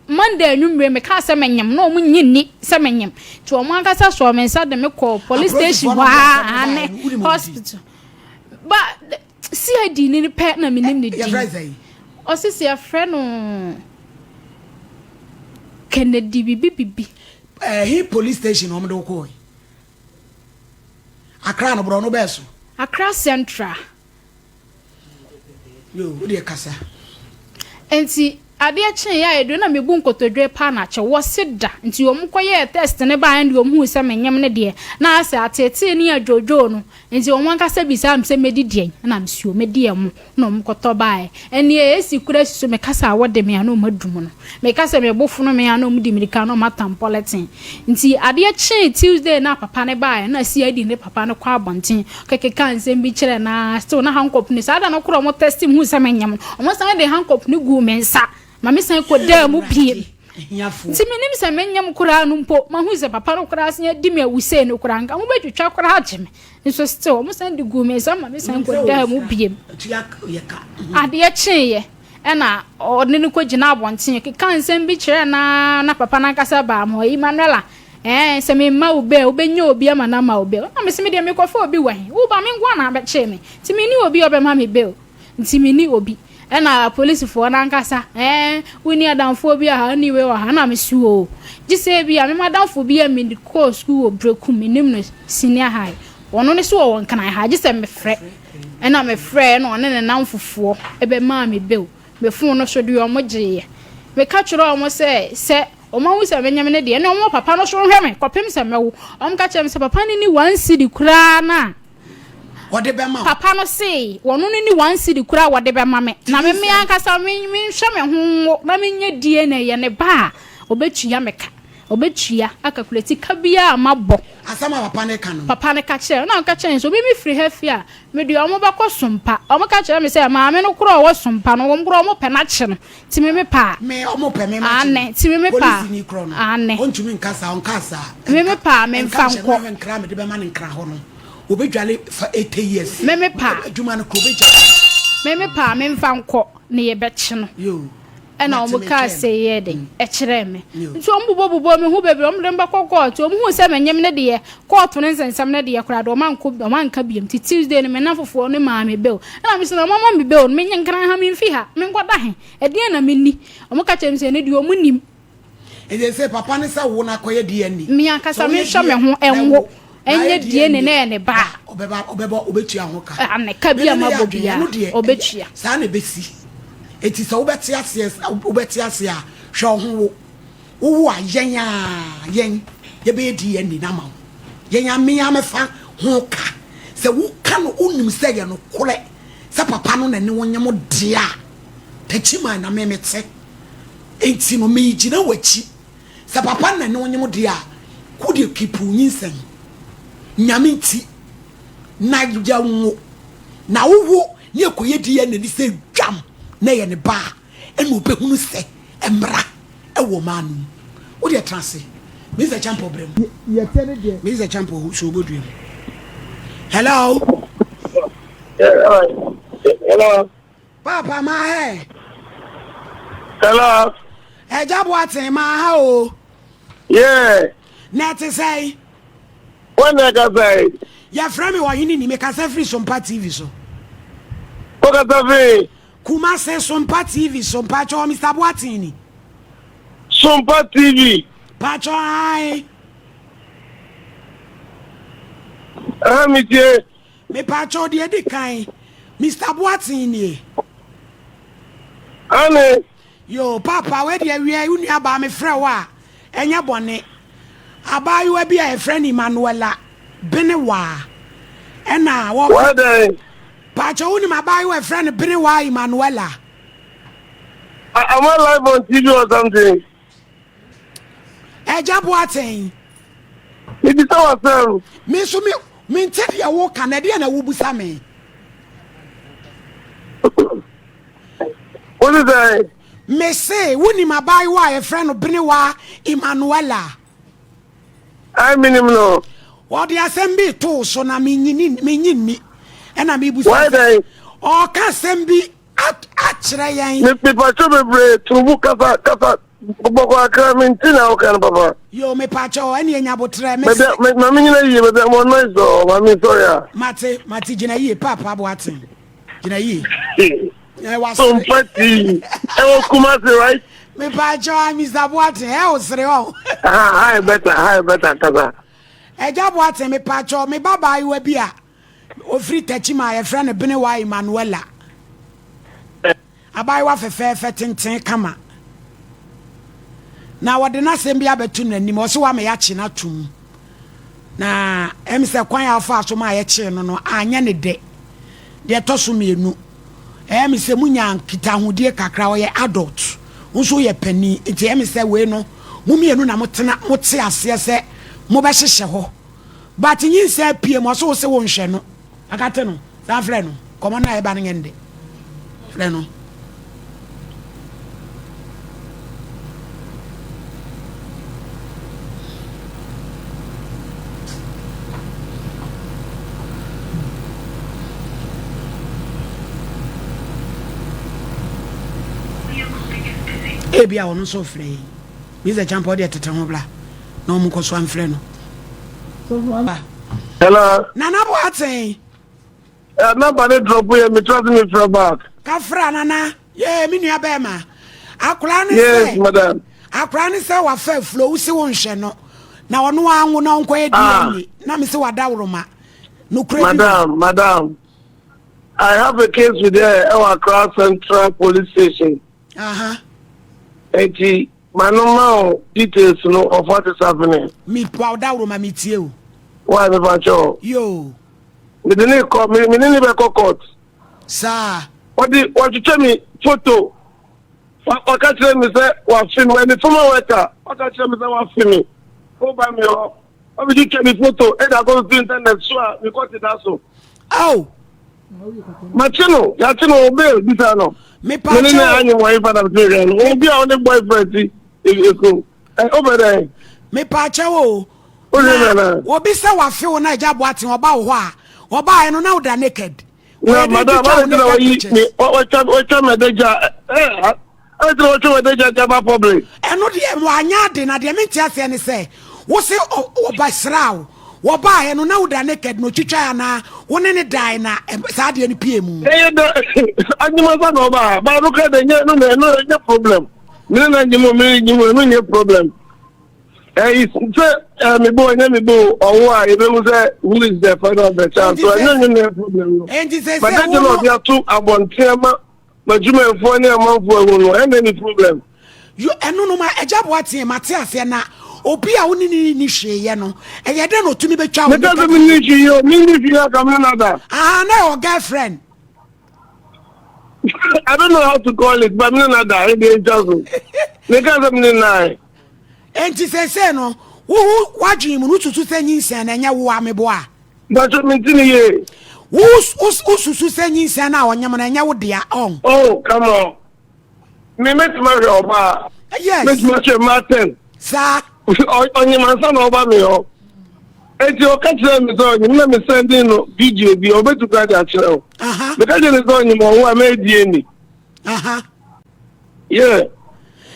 Monday anwummere mekaa sɛ menyem na wɔn nnye nni sɛ menyem nti wɔn ankasa sɔɔ me nsa de me kɔɔ police station
Apolisifoɔ
hɔ
no de
ara
asɛm no baeɛ
aane
no, wonim wɔn din?
hospital ba CID ni no pɛ na menim ne
Yɛfrɛ
din
sɛn?
ɔse sɛ yɛfrɛ no Kennedy bibi bibi.
Ɛhe police station na wɔn de wo kɔɔe? Accra no borɔno bɛɛ so?
Accra Central.
Yo, wo deɛ kasa.
Nti adeɛ kyeeɛ a ɛduru na mebu nkotodwe paa na kyɛ wɔse da nti wɔn kɔyɛɛ test no baeɛ no deɛ wɔn huu sɛ menyem no deɛ na asɛ ateetee ne adwoodwoo no nti wɔn ankasa bisaa me sɛ mɛdi deɛn na mese o mɛdi ɛmo na wɔn kɔtɔ baeɛ ɛnneɛ ɛsi kora si so meka sɛ awɔ de me a na wɔn adum no meka sɛ me bo fono me a na wɔn di mirika na wɔn atam pɔlɛten nti adeɛ kyee Tuesday na papa no baeɛ na CID ne papa no kɔ abɔnten Ɔkekeka nsɛm bi kyerɛɛ no ara, still na handcuff no, saa da no koraa a wɔn test me huu sɛ menyem no, wɔn san de handcuff no guu me nsa ma me san kɔdaa mu biem. Nti menim sɛ menyem koraa no mpo, mahu sɛ papa no koraa san adi me awu sei no koraa, nka mobɛtwitwa koraa agye me. Nso still wɔn san de guu me nsa ma me san kɔdaa mu biem. Adeɛ kyeeɛ ɛna ɔne no kɔgyina abɔnten, keka nsɛm bi kyerɛɛ no ara na papa no ankasa baa me hɔ, Emmanuela, Ɛɛ, sɛ memma wo bail, wobɛnya obi ama no ama wo bail. Ɛna mese, medeɛ mekɔfa obi wɔ he? Wo ba, me nko ara na abɛkyee me, nti menni obi a ɔbɛma me bail. Nti menni obi. Ɛna apolisifoɔ no ankasa, ɛɛ, wonni adamfoɔ bi wɔ ha, wonni wei wɔ ha? Ɛna mese, oo, gye sɛ ebia me m'adamfo bi a mekɔɔ sukuu wɔ Berekum, menim no senior high, ɔno no so ɔwɔ Nkran ha, gye sɛ mefrɛ. Ɛna mefrɛɛ na ɔne ne nnamfofoɔ bɛmaa me bail. Me fon no so deɛ wɔgyeeɛ. Meka kyerɛɛ wɔn sɛ, sɛ Wɔahu sɛ menyem no deɛ, ɛnneɛ wɔn papa no so nhwɛ me kɔpem sɛ mɛwo. Wɔka kyerɛɛ me sɛ papa no nni one cedi koraa no a
Wɔde bɛma wo.
Papa no se wɔno no nni one cedi koraa a wɔde bɛma me, na me me ankasa me menhwɛ me ho nwo na menyɛ DNA yɛ ne ba a, ɔbɛtua me ka. Ɔbɛtua akakulati ka biara a mabɔ.
Asɛm a papa no ka no.
Papa no ka kyerɛɛ me, na ɔka kyerɛɛ me sɛ obi mefiri ha fie a, mede wɔn bɛkɔ Sompa. Wɔka kyerɛɛ me sɛ maame no koraa a ɔwɔ Sompa no, wɔn koraa wɔpɛ no akye no. Nti me me paa.
Me ɔmo pɛ me ma
Aane, nti me me paa.
Polisi ni korɔ no.
Aane.
Ɔntumi nka saa, ɔnkaa saa.
Me me paa, me nfa nkɔ.
Nka nkyɛn nkra mede bɛma no nkra hɔ no. Obedwale fa 80 years.
Me me paa.
Adwuma no korɔ obegya.
Me me paa, me nfa nkɔ na yɛbɛkye no.
Yoo.
Ɛna wɔn kaa sɛ yɛ den ɛkyerɛɛ me. Nti wɔn bobɔ bobɔ me ho bebree, wɔn de me bɛkɔ kɔɔto. Wɔn huu sɛ menyem no deɛ, kɔɔto no nsɛnsɛm no deɛ koraa deɛ wɔn ankɔ, wɔn anka biom. Nti Tuesday no me nnamfofoɔ no maa me bail. Ɛna me se na wɔn ama me bail no, menyɛ nkran ha, memfi ha, menkɔda he? Ɛdeɛn na menni? Wɔka kyerɛɛ me sɛ ɛno deɛ wɔnnim.
Nti sɛ papa no sɛ wo na kɔyɛ DNA.
Me ankasa menhwɛ me ho nwo nyɛ DNA na ɛyɛ ne ba
a. Ɔbɛba ɔbɛbɔ ɔbɛtua ho ka.
Aane ka bi a mabɔ biara ɔbɛtua.
Saa na ɛbɛsi. Nti sɛ wobɛte aseɛ wobɛte aseɛ a hwɛ wo ho wo. Wowo a yɛn a yɛn yɛbɛyɛ DNA no ama wo. Yɛn a me a mɛfa ho ka. Sɛ woka no wonim sɛ ɛyɛ nokorɛ sɛ papa no na ɛne wo nyem deɛ a Takyiman na me mete. Enti no megyina w'akyi. Sɛ papa na ne wo nyem deɛ a, wo deɛ keep wo nyinsɛn. Nyame nti na yɛ nwo. Na wo wo ne ɛkɔyɛ DNA ne sɛ dwam na ɛyɛ ne ba a, ɛna ɔbɛhunu sɛ mmra ɛwɔ ɔman no mu. Wo deɛ tena ase. Mister Champɔ brɛ mu. Mister Champɔ so wobɔdua mu. Hello.
Hello.
Paapa ma hɛ.
Hello.
Ɛgya Boateng ma ha o.
Yeah.
Na ɛte sɛn?
Wɔn na ɛkasa yi.
Yɛfrɛ me Ɔhene Ni, mekasa firi Sompa TV so.
Wokasa firi?
Kumase Sompa TV so, mpakyɛ Mr. Boateng ni.
Sompa TV.
Pakyɛ ae.
Ɛha mi tie.
Mepaakyɛw deɛ edi kan, Mister Boateng nie.
Aane.
Yoo paapa wei deɛ wiɛ wo nua baa me frɛ wo a ɛnyɛ bɔne. Abaayewa bi a yɛfrɛ no Emmanuella Benewaa ɛna wɔka.
Why dɛn?
Paakyɛw wonim abaayewa a yɛfrɛ no Benewaa Emmanuella?
Am I live on TV or something?
Agya Boateng.
Mebisa wo asɛm.
Me nso me mente deɛ woka na ɛdeɛ na wobisa me.
Wose sɛn?
Mese wonim abaayewa a yɛfrɛ no Benewa Emmanuela.
Ai menim no.
Ɔde asɛm bi too so na menyi nni ɛna mebusa sɛ ɔka asɛm bi akyerɛ yɛn.
Mepatwo bebree turubu kasa kasa. Bɔkɔ akra me nti na woka no papa.
Yo mepaakyɛw ɛne anya abotrɛ me se.
Ma me nyina yie baabi a mo noise dɔ ma me sorry a.
Mate mate gyina yie paapa boaten gyina yie.
Sompa tii ɛwɔ Kumasi right.
Mepaakyɛw a Mr. Boaten ɛ wo sere ɔ.
Hi better hi better kasa.
Ɛgya Boaten mepaakyɛw me ba baayewa bi a ofiri Tachima a yɛfrɛ no Benewa Emanuela. Abaayewa fɛfɛɛfɛ tenten kama. Na wɔde n'asɛm bi abɛto n'anim. Ɔse wama yɛakye no atom. Na ɛm sɛ kwan a ɔfaa so maa yɛkyee no no anyɛ ne dɛ. Deɛ ɛtɔ so mmienu, ɛyɛ me sɛ munya nkitahodie kakra, ɔyɛ adult, wo nso woyɛ panin, nti ɛyɛ me sɛ wei no mo mmienu na motena mote aseɛ sɛ mobɛhyehyɛ hɔ. But nyinsɛn apue mu, ɔse wo se wonhwɛ no. Akate no, san frɛ no. Nkɔmmɔ no a ɛba no nyɛ ndɛ. Frɛ no. Ebi a ɔno nso frɛ yɛn. Mr. Champa ɔde ɛtete ho bla na wɔn nkɔ so amfrɛ no.
Hello.
Nana Boateng.
Eh, number ne drop yɛ me trust me frɛ back.
Kafra nana, yee me nua bɛrima. Akora ne sɛ.
Yes, madam.
Akora ne sɛ wafa afuro wo se wo nhwɛ no. Na ɔno anwo na ɔnkɔyɛ
Ah.
DNA. Na me se wadaworoma. Nokorɛ bi wɔ.
Madam, madam. I have a case with her ɛwɔ Accra Central Police Station.
Aha.
Eti ma no ma wo details no of what is happening.
Me pa wadaworoma me tie o.
Why me pa kyɛw?
Yo.
Me de ne kɔ me me ne ne bɛkɔ court.
Saa.
Wɔde wɔtwitwa me photo. Waka kyerɛ me sɛ wafe me me former worker. Waka kyerɛ me sɛ wafe me. Woba me hɔ. Wɔbɛtwitwa me photo ɛde akɔtoto internet so a mekɔ te da so.
Ao.
Makye no, yɛakye no, wɔ bail bisa no.
Me
Me ne ne
kyɛw.
anyem wɔ hefa na mete hwɛ no. Obi a ɔne boyfriend ti eko. Ɛ wopɛ dɛn?
Me pa kyɛw o.
Wohwɛ me
Na
anaa?
obi sɛ wafe wo na agya Boateng ɔba wo hɔ a, ɔbaeɛ no na woda naked.
Na
Wɔyɛ dɛn
madam,
twitwa wo
adɛn nti na
naked
wayi
pictures?
me watwa watwa m'adagya ɛ adɛn nti na watwa m'adagya de aba public?
Ɛno deɛ wanyɛ ade na deɛ mente aseɛ ne sɛ wo se ɔbɛsraa wo wɔbaeɛ no na woda naked na ɔtwitwae anaa wo ne ne dae na saa adeɛ no pie mu.
Ɛyɛ dɛ anyima sa na ɔbaa baa no kora dɛ nyɛ no na ɛno nyɛ problem me ne na nyim o me ne nyim o ɛno nyɛ problem. Ɛyi sɛ ɛɛ mi bo ɛnyɛ mi bo ɔwo a ebehu sɛ who is the father of the child so ɛnyɛ nyɛ nyɛ problem no.
Enti sɛ
But
sɛ
ɛgye
wo
na
no
ɔde ato abɔnten ama m'adwumayɛfoɔ ne amanfoɔ ahu no ɛnna ni problem.
Yo ɛno no ma agya Boateng mate aseɛ na obi a wo ne ne nni hwee yɛ no ɛyɛ dɛn na ɔtumi bɛtwa wo
Meka
naked
sɛ menni
photo?
hwee o menni hwee aka me ne no ada.
Ahaa na ɛwɔ girlfriend.
I don't know how to call it but me ne no ada ɛdeɛ ntwa so. Meka sɛ me ne no ae.
Enti seesei no, wo wo w'adwene mu no, wosusu sɛ nyinsɛn no ɛnyɛ wo a meboa?
Mpacho mente ne yie.
Wo wo wosusu sɛ nyinsɛn no a ɔnyem no ɛnyɛ wo dea ɔn?
Oh come on. Me mɛtumi ahwɛ ɔbaa.
Yes.
Mɛtumi ahwɛ mmaa ten.
Saa.
Ɔnyem ansa na ɔba me hɔ. Enti ɔka kyerɛɛ me sɛ ɔnyem na me sɛnding no video bi ɔbɛtu kora de akyerɛ wo. Meka kyerɛ no sɛ ɔnyem ɔwo a mɛyɛ DNA.
Aha.
Yeah.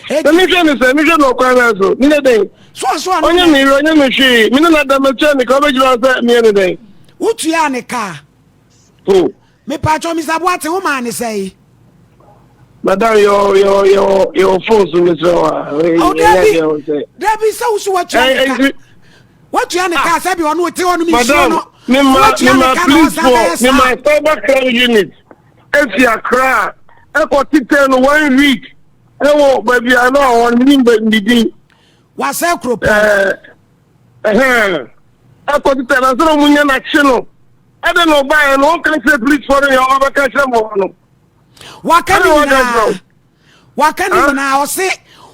Na mehwɛ no sɛ mehwɛ no ɔkwan bɛn so meyɛ dɛn? Ɔnyɛ me werɛ ɔnyɛ me hwee me ne no ada matua ne ka ɔbɛgyina hɔ sɛ meyɛ ne dɛn?
Wotuaa ne ka?
Oh.
Mepatwɔ Mr. Boateng wo maa ne sɛe?
Madam yɛ yɛ yɛ yɛ phone so mesrɛ wa.
Oh dabi dabi sɛ wosi watua ne ka. Watua ne ka sɛ bi ɔno ɔte hɔ no mi nsuo no.
Madam me ma police for me ma cyber crime unit. Efi Accra ɛkɔ tetɛ no one week ɛwɔ baabi a na ɔwɔ no menim ne din.
Wasɛ kuropɔn.
Ɛhɛn ɛkɔ tetɛ no ansa na ɔmo nya n'akye no ɛde na ɔbaeɛ no ɔnka kyerɛ policefoɔ no nea ɔbɛka kyerɛ mo no.
Waka ne nyinaa. Waka ne nyinaa ɔse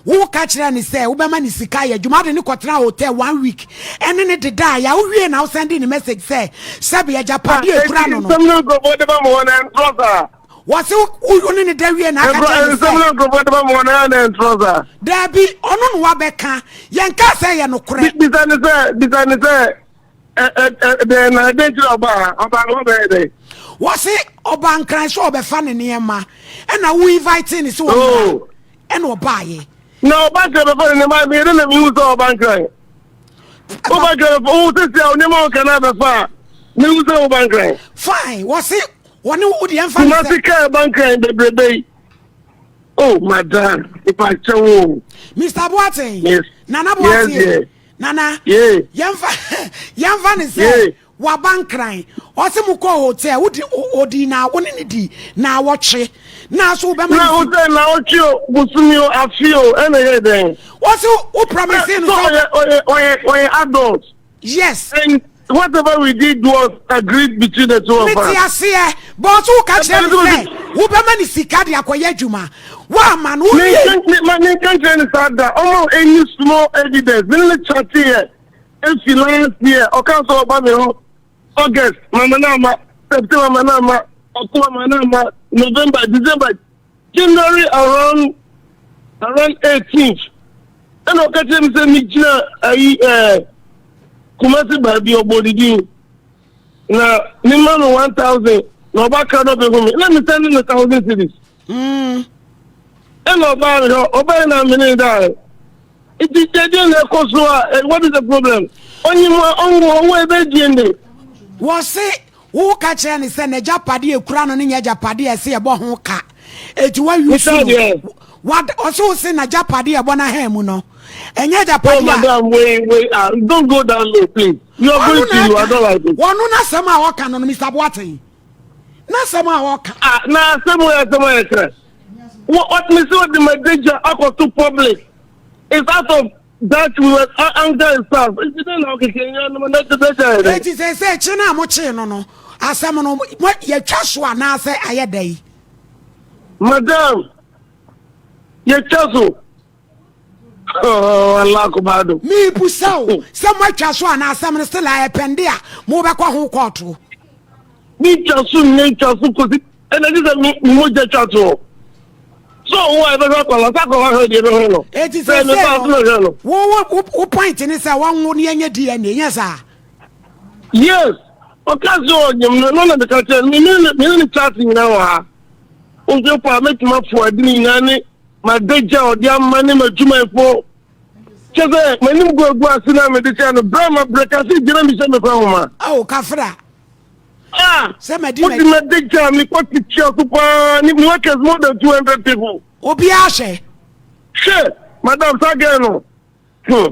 woka kyerɛ ne sɛ wobɛma ne sika ayɛ adwuma wode ne kɔtena hotel one week ɛne ne dedaa ya wowie na wosɛnde ne message sɛ sɛbe agyapadeɛ ekura no no.
Nsɛm no nkurɔfoɔ de ba mo hɔ na ɛntorɔ saa.
Wɔse wo ne ne da wie na aka kyerɛ ne sɛ.
Nsɛm no nkurɔfoɔ de ba mo hɔ na ɛntorɔ saa.
Daabi ɔno na wabɛka yɛnka sɛ yɛ nokorɛ.
Bisa ne sɛ bisa ne sɛ Dɛn na dɛn nti na ɔbaa ha? Ɔbaa no ɔbɛyɛ dɛn?
Wɔse ɔbaa nkran sɛ ɔbɛfa ne nneɛma ɛna wo invite ne sɛ ɔmmra oh. ɛna ɔbaayɛ.
Na ɔba nkran bɛfa ne nneɛma meyɛ dɛ na mehu sɛ ɔba nkran. Woba nkran bɛfa wo sisi a nneɛma ɔka na bɛfa a mehu sɛ woba nkran.
Fine, wɔse wɔne wo deɛ mfa ne sɛ.
Kumasi kaa ɛba nkran bebrebe yi. Oh madam, nipa kyɛw o.
Mr. Boateng. Yes. Nana Boateng. Yes, yeah. Nana. Yeah. Yɛmfa yɛmfa ne sɛ. Yeah. Waba Nkran, ɔse mo kɔɔ hotel, wodi ɔdii na wo ne no di naawɔtwe, na so wobɛma
ne Na hotel naawɔtwe o, bosome o, afe o, ɛna ɛyɛ dɛn?
Ɔse wo promise no
sɛ ɔyɛ ɔyɛ ɔyɛ ɔyɛ adult.
Yes.
And whatever we did was agreed between the two of us.
Mete aseɛ, but ɔse woka kyerɛ no sɛ wobɛma ne sika de akɔyɛ adwuma, woamma no, wowie.
Menka nkyerɛ no saa da, ɔma any small evidence, me ne no chatteeɛ. Efi last year ɔka sɛ ɔba me hɔ August mama no ama September mama no ama October mama no ama November December January around around 18th ɛna ɔka kyerɛ me sɛ megyina ayi ɛɛ Kumasi baabi ɔbɔ ne din na mema no 1000 na ɔba kra na ɔbɛhu me na mesɛne no 1000 cedis ɛna ɔbaa me hɔ ɔbaa na mene dae Nti deɛ na ɛkɔ so a eh, what is the problem? Ɔnyi mu a ɔnwo ɔwo ebe DNA.
Wɔse woka kyerɛ ne sɛ n'agyapadeɛ ekura no ne nyɛ agyapadeɛ a ɛsɛ yɛbɔ ho ka eti wa use no wad ɔse wo se n'agyapadeɛ ɛbɔ n'ahan mu no ɛnyɛ agyapadeɛ
a. Oh madam wei wei ah don't go down low please you are going to you I don't like it.
Wɔno n'asɛm a ɔka no no Mr. Boateng n'asɛm a ɔka.
Ah na asɛm wei asɛm a yɛkyerɛ wɔ ɔtumi sɛ ɔde m'adagya akɔto public. It's out of that we were anger and stuff. Nti dɛn na ɔkeka nyɛ no na ɛte bɛgya yɛ dɛ.
Eti sɛ sɛ kye no a mokyee no no asɛm no yɛtwa so anaasɛ ayɛ dɛ yi.
Madam, yɛtwa so. Oh, Allah kubado.
Mebusa o sɛ moatwa so anaa asɛm no still ayɛ pɛnde a mobɛkɔ ho kɔɔto.
Me twa so nyɛ twa so kosi ɛna gye sɛ me mogya twa toɔ so ɔwo a ɛbɛhwɛ akwadaa sɛ akwadaa hwɛ deɛ ɛbɛhwɛ no
eti sɛ sɛ no wo wo wo point ne sɛ wɔnwo ne yɛnyɛ DNA nyɛ saa
yes ɔka sɛ ɔnyem no no na meka kyerɛ no me ne ne chat nyinaa wɔ ha wohwɛ po a mɛtumi afo ade ne nyinaa ne madagya ɔde ama ne m'adwumayɛfoɔ kyɛ sɛ m'anim gu agu ase na mede kyɛ no berɛ ma berɛ ka sɛ gyina mehyɛ me kɔ ahoma
ao kafra
Ah! Sɛ madi Wodi ma de gya me kɔ titia so paa ne me workers more than 200 people.
Obiara hwɛ.
Hwɛ, madam saa girl no. Hmm.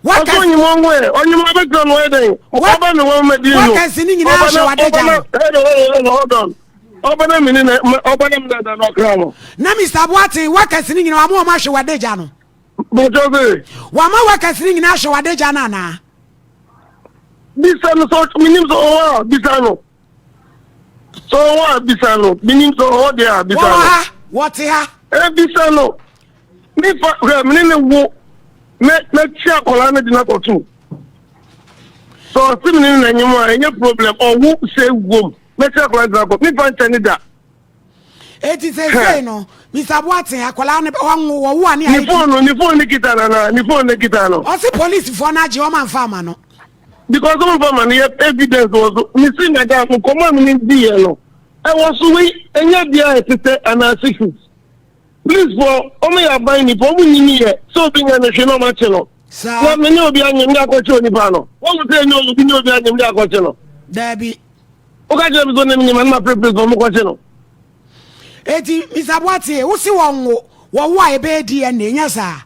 Workers. Ɔsɔ onyim ɔnwo ɛ, ɔnyim abɛtena no ɔyɛ dɛn? Ɔba ne wɔn ma di no.
Workers ni nyinaa hwɛ wade gya no.
Hold on, hold on, hold on. Ɔba na mene na ɔba na mene da no akra no.
Na Mr. Boateng workers ni nyinaa wɔn wɔn ahwɛ wade gya no.
Bɔjɔ se.
Wɔn workers ni nyinaa ahwɛ wade gya no anaa?
Bisa no sɛ menim sɛ ɔwɔ a bisa no. Sɛ ɔwɔ a bisa no. Menim sɛ ɔwɔ deɛ a bisa no.
Wɔwɔ ha, wɔte ha.
Ɛ bisa no. Nifa hwɛ mene ne wo mɛ mɛkyi akwadaa no de no akɔto. Sɛ ɔse mene ne nanyem a ɛnyɛ problem ɔwo sɛ wom mɛkyi akwadaa no de no akɔto. Nifa nkyɛ ne da.
Eti seesei no, Mr. Boateng, akwadaa no ɔnwo wɔwo a ne
ayɛ. Ne phone no, ne phone ne kita no anaa? Ne phone ne kita no.
Ɔsi polisifoɔ no agye wɔn anfa ama no.
Because wɔn fa ma no yɛ evidence wɔ so. Me si madam nkɔmɔ a me ne di yɛ no, ɛwɔ so wei ɛnyɛ deɛ a ɛte sɛ anaa secret. Police foɔ wɔn yɛ aban nipa wɔn nyini yɛ sɛ obi nya ne hwee na wɔn akye no.
Saa.
Na me ne obi anyem de akɔkye onipa no. Wɔn sɛ ɛnyɛ obi ne obi anyem de akɔkye no.
Daabi.
Woka kyerɛ me sɛ ɔne me nyima no ma prepare sɛ ɔmokɔkye no.
Eti Mr. Boateng, wo se wɔnwo, wɔwo a ɛbɛyɛ DNA, nyɛ saa?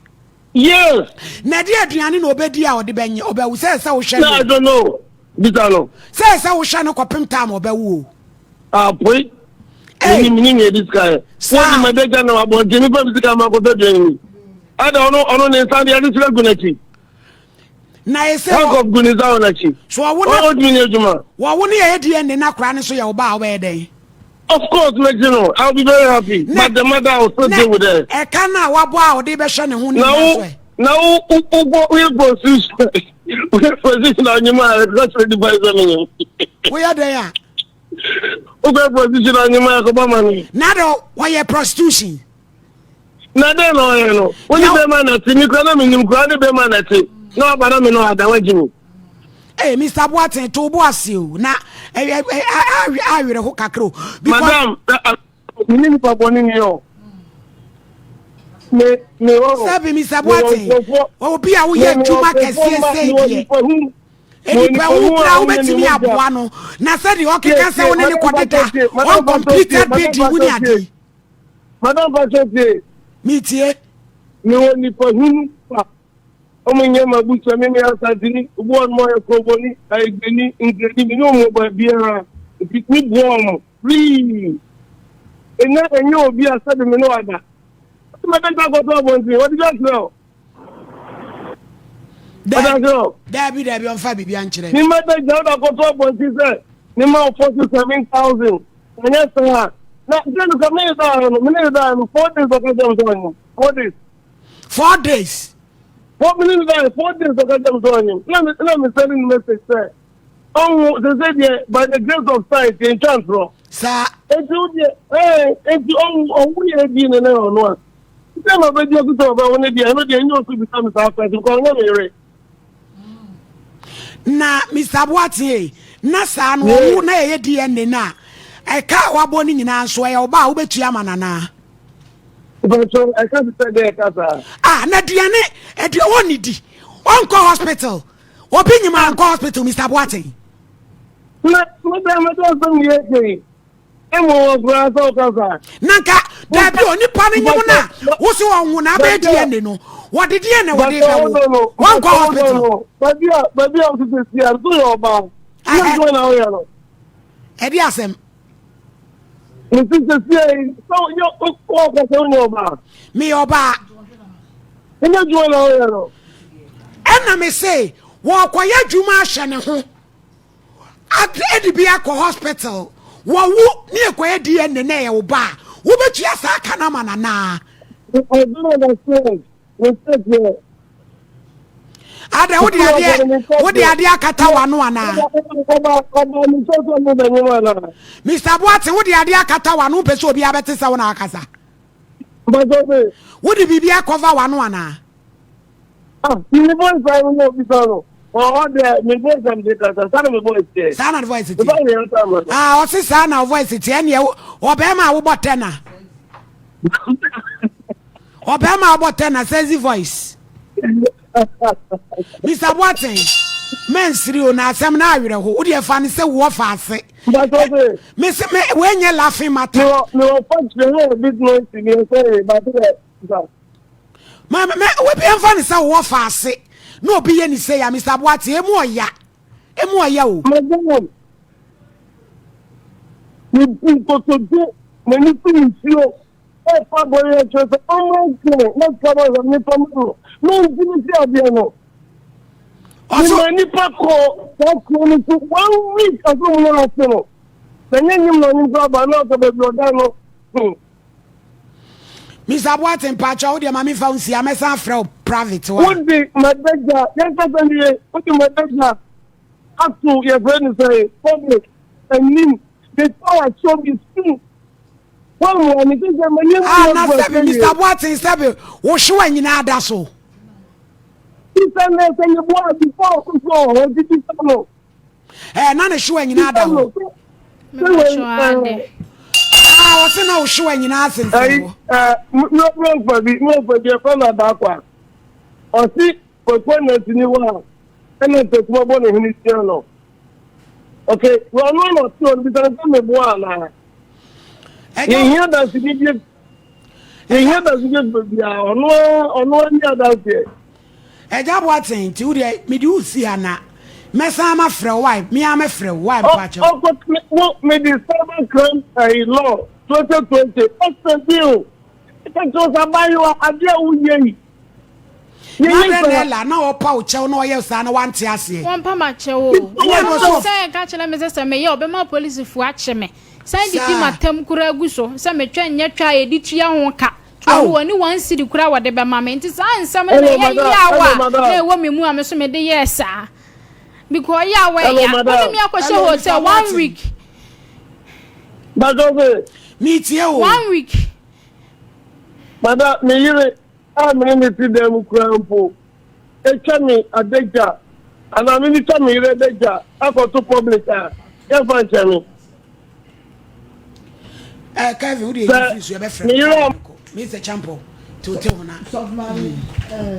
Yes.
Na ɛde aduane na ɔbɛdi a ɔde bɛnye, ɔbɛwo sɛ ɛsɛ wohwɛ
no. I don't know. Bisa no.
Sɛ ɛsɛ wohwɛ no kɔpem time ɔbɛwo o.
Apoe. Hey. Menim menim yɛ di sika yɛ.
Saa.
Wɔde ma dagya na abɔnten nipa bi sika ma akɔtɔ aduane ni. Ada ɔno ɔno ne nsa de ade sika gu n'akyi.
Na ɛsɛ
Handcuff gu ne nsa wɔ n'akyi.
So ɔwo na
ɔtumi nyɛ adwuma.
Wɔwo ne yɛyɛ DNA na akora ne so yɛ wo ba a wobɛyɛ dɛn?
Of course, mɛgye no. I will be very happy. Na, but the mother will still deal with her.
Ɛka no a wabɔ a ɔde bɛhwɛ ne ho ne
nyinaa so ɛ. Na wo wo wo woyɛ prostitution woyɛ prostitution na ɔnyem a ɛkɔ kyerɛ nipa sɛ menyem.
Woyɛ dɛn a?
Wokɔ prostitution na ɔnyem a ɛkɔbɔ ma no.
Na de wɔyɛ prostitution.
Na dɛn na ɔyɛ no? Wo ne bɛrima na te, me kura na menim kura ne bɛrima na te. Na waba na me no ada wagye me.
Hey, Mr. Boateng, to bo ase o. Na eh, eh, eh, awerɛ ho kakra o.
Madam, me ne nipa bɔne ni o. Me me wɔ hɔ.
Sɛbi Mr.
Mewɔ
Boateng,
nkurɔfoɔ.
obi a
Me
woyɛ
mewɔ
adwuma
nkurɔfoɔ
kɛseɛ
mma
sei
mewɔ
deɛ,
nipa hu. Mewɔ
nipa
nipa
hu
hu a
koraa
wɔnyɛ ne
wobɛtumi
mogya.
aboa no, na sɛdeɛ
Tie
ɔkeka sɛ
tie
wo ne ne
madam Pacho
kɔdeda
tie madam Pacho tie
uncompleted
madam
building mu
Pacho
ne
tie
adeɛ.
madam Pacho tie.
Metie.
Mewɔ nipa hunu pa. Wɔn nyɛ m'abusua me meyɛ Asanteni obi wɔ hɔ nom ɔyɛ Kroboni, Ayigbeni, Nkrani me ne wɔn wɔ baabiara nti me boa wɔn free. Ɛnɛ ɛnyɛ obi a sɛbi me ne wada. Ɔte ma bɛnta akɔtɔ abɔnten wɔde bi akyerɛ o. Ɔde akyerɛ o.
Daabi daabi ɔmfa biribi ankyerɛ.
Me ma bɛgya ɔde akɔtɔ abɔnten sɛ me ma ɔfɔ so 7,000 ɛnyɛ saa na sɛ no ka me ne daa no me ne daa no 4 days ɔka kyerɛ me sɛ ɔnyɛ 4 days.
4 days.
Four minutes by 4 days ɔka kyerɛ me sɛ ɔnyem na me na me send no message sɛ ɔnwo sɛ sɛ deɛ by the grace of science yɛn twa ntorɔ.
Saa.
Eti wo deɛ ɛɛ eti ɔnwo ɔnwo yɛ edi ne ne ɔno a sɛ ma bɛ di ɔso sɛ ɔbɛwo ne deɛ ɛno deɛ nyɛ ɔso bisa me saa question kɔ ɔnyɛ me yere.
Na Mr. Boateng na saa no ɔwo na yɛyɛ DNA no a ɛka a wabɔ no nyinaa nso ɛyɛ ɔba a wobɛtua ama no anaa?
Mpatsɔ ɛka te sɛ dɛ ɛka saa.
Ah na aduane aduane wɔn ni di ɔnkɔ hospital obi nyima ankɔ hospital Mr. Boateng.
Na mo dɛ mo dɛ nsɛm yɛ ɛkɛ yi ɛmu wɔ koraa sɛ ɔka saa.
Na nka daabi onipa no nyim na wosi wɔn ho na abɛyɛ DNA no wɔde DNA wɔde bɛwo wɔnkɔ hospital.
Baabi a baabi a ɔsese si a nso yɛ ɔbaa. Ɛyɛ adwuma na ɔyɛ no.
Ɛde asɛm.
Nti sɛsiɛ yi sɛ woyɛ wɔka sɛ wonyɛ ɔbaa.
Meyɛ ɔbaa.
Ɛnyɛ adwuma na woyɛ no.
Ɛna me se wɔkɔyɛ adwuma ahyɛ ne ho ɛde bi akɔ hospital wɔwo ne ɛkɔyɛ DNA na ɛyɛ wo ba a wobɛtua saa ka no ama no anaa?
I don't understand.
Ada wode adeɛ wode adeɛ akata w'ano anaa? Mr. Boate wode adeɛ akata w'ano wopɛ sɛ obiara bɛte sɛ wo na akasa? Wode biribi akɔva w'ano anaa?
Ah, me voice I no bisa no. Ɔhɔ deɛ me voice am de kasa saa na me voice teɛ.
Saa na ne voice teɛ. Ah, ɔse saa na voice teɛ ɛneɛ ɔbɛrima a wobɔ tɛ na. Ɔbɛrima a ɔbɔ tɛ na sexy voice. Mr. Boateng, mɛnsiri o na asɛm na awerɛho. Wo deɛ fa ne sɛ wɔ fa ase. Mese me wɔnyɛ laughing matter.
Me wɔ fa kyerɛ hɛ business ni sɛ ba de
Ma me obi ɛmfa ne sɛ wɔ fa ase na obi yɛ ne sɛ ya Mr. Boateng emu ɔya. Emu ɔya o.
Madam, mebu nkotodwe, m'ani so nsuo ɛfa bɔyɛ kyerɛ sɛ ɔmmra nkyɛn na sika bɔ sɛ mefa ma no na ɔnti me si adeɛ no. Mema nnipa kɔ saa kuro no so one week aso mu no ase no. Na nyɛ nyim na ɔnyim koraa ba na ɔka baabi ɔda no.
Mr. Boateng mpakyɛ wo deɛ ma memfa wo nsia mɛsan afrɛ wo private wa.
Wode madagya yɛnkasa nie wode madagya ato yɛfrɛ no sɛ public anim the power show me soon wɔmmoa me sɛ sɛ manyɛ mu
Ah na sɛbi Mr. Boateng sɛbi wo hyewa nyinaa da so.
Bisa no sɛ yɛboa before ɔkɔ so wɔ hɔ nti bisa no.
Ɛɛ na ne hyewa nyinaa da hɔ. Ah, ɔse na wo hyewa nyinaa sensɛn hɔ.
Ɛɛ mmeɛnfa bi mmeɛnfa bi ɛfɛ na daakwa ɔse kɔkɔ nantini hɔ a ɛna ntakuma bɔ ne hene tia no. Ok, ɔno na ɔte hɔ no bisa no sɛ meboa anaa. Yɛhia danseni bi yɛhia danseni bi baabiara ɔno ɔno ani adanseɛ.
Ɛgya Boateng nti wo deɛ mede wo si ha na mɛsan ma frɛ wo why me ara mɛfrɛ wo why mpa kyɛw.
Ɔkɔ mo mede cyber crime ɛyi law 2020 ɛsɛ bi o ɛka kyerɛ sɛ abayewa adeɛ a woyɛ yi.
Na adɛn na Ella na ɔpa wo kyɛw na ɔyɛ saa na wante aseɛ.
Wɔmpa m'akyɛw o.
Ɛnyɛ no so.
Sɛ ɛka kyerɛ me sɛ sɛ meyɛ a ɔbɛma apolisifoɔ akye me. San didi m'atam koraa gu so sɛ metwa nyɛ twa a yɛde tua ho ka. To ɔno ɔne one cedi koraa wɔde bɛma me. Nti saa nsɛm no na ɛyɛ yaw a na ɛwɔ me mu a me so mede yɛɛ saa. Because yaw a ɛya. Wode me akɔhyɛ hotel one week.
Metie o.
One week.
Mada me yere a me ne no te dan mu koraa mpo twa me adagya anaa me twa me yere adagya akɔto public a, yɛmfa nkyɛ me.
Eh, Kevin, wo de eyi firi so yɛbɛfrɛ
me yere a
Mr. Champo. Nti wote ho na.
Sɔfo maame, ɛɛ.